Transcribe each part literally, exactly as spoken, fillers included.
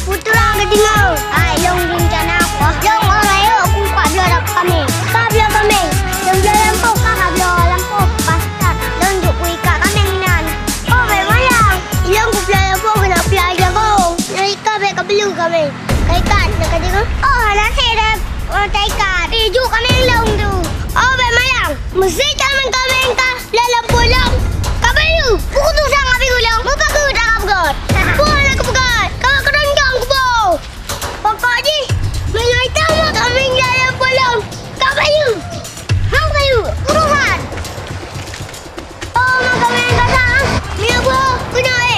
Putra geudeungoe. Hai, lôn rencana aku. Lôn orang lain aku empat belas dak kaméng. Empat belas kaméng. Lôn jalan lampôh ka, ka bloe lampôh. Pas that, lôn jok kuikat kaméng nan. Oh, bèk malang. Ilôn kupiah lampôh keuneuk piah jagong. Nyan ikat bèk kabeuleu kaméng. Kaikat, na ka deungoe? Oh, hana sép dah, oh, taikat. Eh, jok kaméng lôn tu. Oh, bèk malang. Meusé kaméng-kaméng ka. Lam lampôh lôn, ka bayeue. Peue keutusan ka bayeue lôn? Mupageue dak ka peugöt? Peue hana kupeugöt? Ka keureuntong kuboh. Pokok jih, meunyoe itam mak kaméng lam lampôh lôn, ka bayeue. Hang bayeue, urusan. Oh, mak kaméng ka sang, miyueb boh keunoe.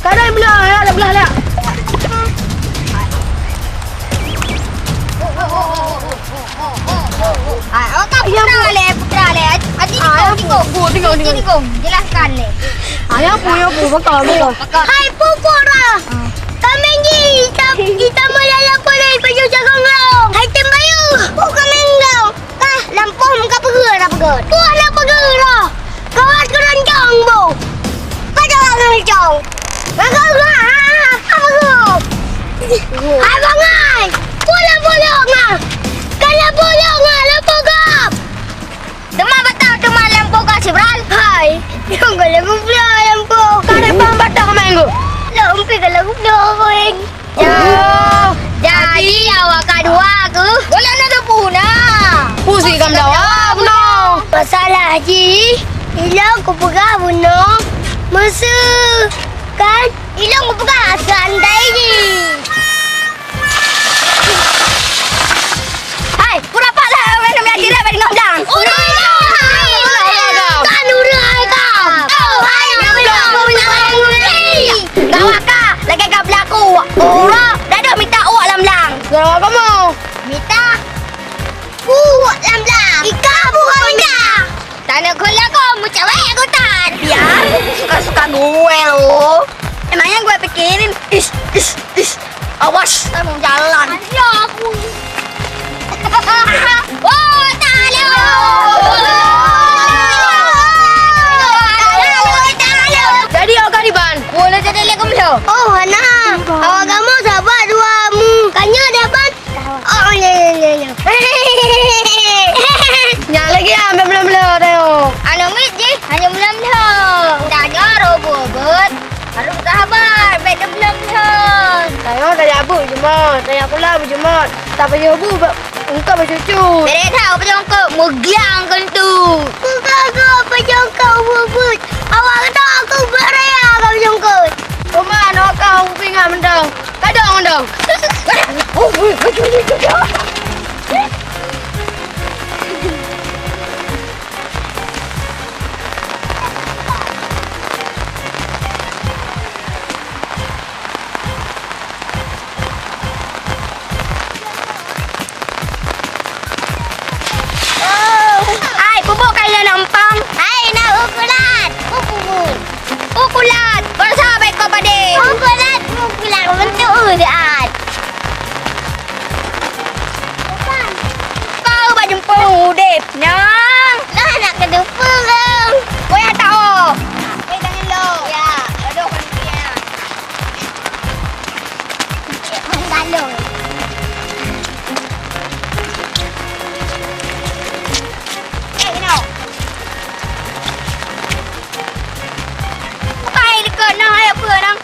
Kadang belah, ya, belah, ya. Hai, oh, tak putra le, putra le. Adi, ah, tinggal, tinggal, tinggal, tinggal, tinggal. Jelaskan le. Ayah punya pu, bakal, bakal. Hai, pupuk lah. Kaméng jih, itam, itam meulalap pun dari baju jagung long. Hai, tem bayu. Pu kaméng long. Kah, lampôh muka peugah dah peugah. Pu anak peugah dah. Kawat keroncong, bu. Kau jawab keroncong. Maka gua, ha, ha, ha, apa gua? Hai, bangai. Pu lampôh long, ha. Kan lampôh long, ha, lampôh gap. Teuma batang teuma lampôh ka sibral. Hai, nyang ka lagu bloe lampôh. Ka dépang batang minggu. Lom pi ka lagu bloe koeng. Jauh. Jadi awak ka dua ku. Golek na teupeu na. Pusi kam dawa bunoe. Masalah jih, ilong kupeugah bunoe. Meuseu kan? Ilong kupeugah santai jih. Hai, pura pak lah, weh, nami akhirat bak ngon blang. Udah, udah, udah. Kan udah, kan. Oh, hai, nami blang, nami blang. Gawak ka, lagèe ka belaku. Ura, dadoh mita uak lam blang. Gawak kamu. Mita uak lam blang. Ika bukan mita. Tanah kola kau meucawek aku tan. Biar suka-suka gue lo. Emangnya gue pikirin. Ish, ish, ish. Awas, kamu jalan. Ayo aku. Oh, tak ada. Jadi awak kariban. Boleh jadi lagi belum? Oh, hana. Awak kamu sabar dua mu. Kanya depan. Oh, ya, ya, ya, ya. Nyan lagi ah, ambil belum-belum tengok. Anu mit jih, hanya belum-belum. Tanya robo bet. Harus sabar, bet belum-belum. Tengok tadi abu jemot, tengok pula bu jemot. Tak payah bu, engkau bercucu. Beri tahu apa jongkok, mugiang kentu. Bukan kau apa jongkok, bubut. Awak kata aku beraya kau jongkok. Rumah anak kau, pingat mendong. Kadang dong. Oh, kolat, pulang bentuk urat. Kau bak jemput udep nyang. Lah nak ke dupeung. Kau yang tak oh. Kau yang tangan lo. Ya, aduh, kau ni ya. Cek Manggalo. Eh, Ino. Bukai dekat nang ayat pun nang.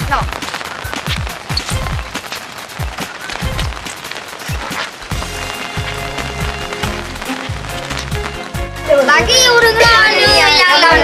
No. Lagi ureueng lain nyang lam,